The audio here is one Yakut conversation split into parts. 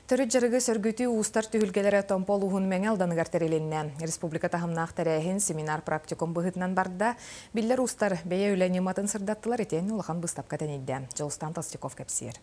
Төрүт дьарыгы сөргүтүү уустар түһүлгэлэрэ Томпо улууһун Мэҥэ Алданыгар тэрилиннэ. Республика таһымнаах тэрээһин семинар практикум быһыытынан барда. Биллэр уустар бэйэ үлэ ньыматын сырдаттылар итиэннэ улахан быыстапка тэнийдэ. Дьулустан Толстяков кэпсиир.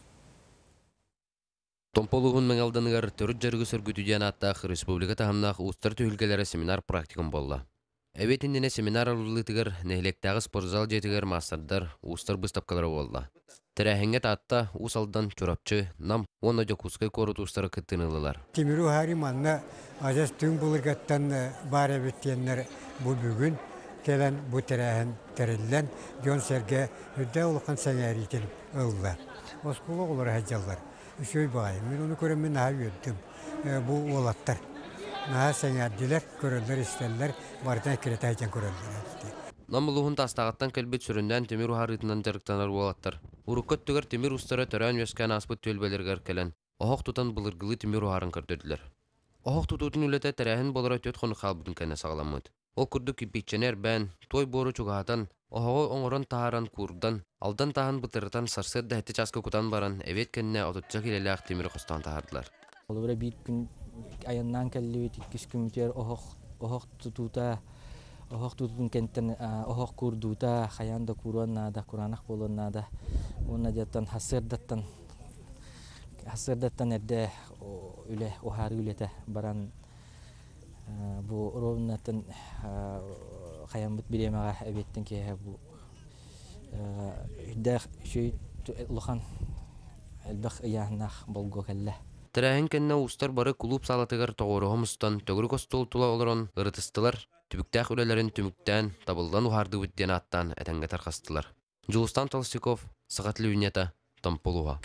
Томпо улууһун Мэҥэ Алданыгар төрүт дьарыгы сөргүтүү диэн ааттаах республика таһымнаах уустар түһүлгэлэрэ семинар практикум буолла. Эбиэт иннинэ семинар арыллыытыгар нэһилиэктээҕи спортзал дьиэтигэр маастардар, уустар быыстапкалара буолла. Тэрээһиҥҥэ Таатта, Уус Алдан, Чурапчы, Нам уонна Дьокуускай куорат уустара кыттыыны ыллылар. Тимири уһаарыы манна адьас түҥ былыргаттан баар эбит диэннэр бу бүгүн кэлэн бу тэрээһин тэриллэн дьон-сэргэ үрдээх улахан сэҥээриитин ылла. Оскуола оҕолоро сылдьаллар. Үчүгэй баҕайы. Мин ону көрөммүн наһаа үөрдүм. Бу уолаттар наһаа сэҥээрдилэр, көрөллөр-истэллэр, барытын эккирэтэ сылдьан көрөллөр. Нам улууһун Таастааҕыттан кэлбит сүрүннээн тимир уһаарыытынан дьарыктанар уолаттар урукку өттүгэр тимир уустара төрөөн-үөскээн ааспыт түөлбэлэригэр кэлэн, оһох тутан былыргылыы тимир уһаарын көрдөрдүлэр. Оһох тутуутун үлэтэ тэрээһин буолара түөрт хонук хаалбытын кэннэ саҕаламмыт. Ол курдук кирпииччэни эрбээн, туой буору чугаһатан, оһоҕу оҥорон таһааран куурдан, Алдан тааһын бытарытан сарсыарда сэттэ чааска кутан баран, эбиэт кэннэ отучча киилэлээх тимири хостоон таһаардылар. Холобура биир күн айаннаан кэллибит, иккис күммүтүгэр оһох оһох тутуута, оһох тутуутун кэнниттэн оһох куурдуута хайаан да кууруон наада, кураанах буолуон наада. Уонна дьэ сарсыардаттан сарсыардаттан эрдэ үлэ, уһаарыы үлэтэ баран бу ровнаттан хайаммыт бириэмэҕэ эбиэттэн киэһэ бу үрдээх үчүгэй улахан элбэх ыйааһыннаах болгуо кэллэ. Тэрээһин кэннэ уустар бары кулууп саалатыгар тоҕуоруһа мустан, төгүрүк остуол тула олорон ырытыстылар, түбүктээх үлэлэрин түмүктээн, табыллан уһаардыбыт диэн ааттаан этэҥҥэ тарҕастылар. Дьулустан Толстяков, Саха телевидениета, Томпо улууһа.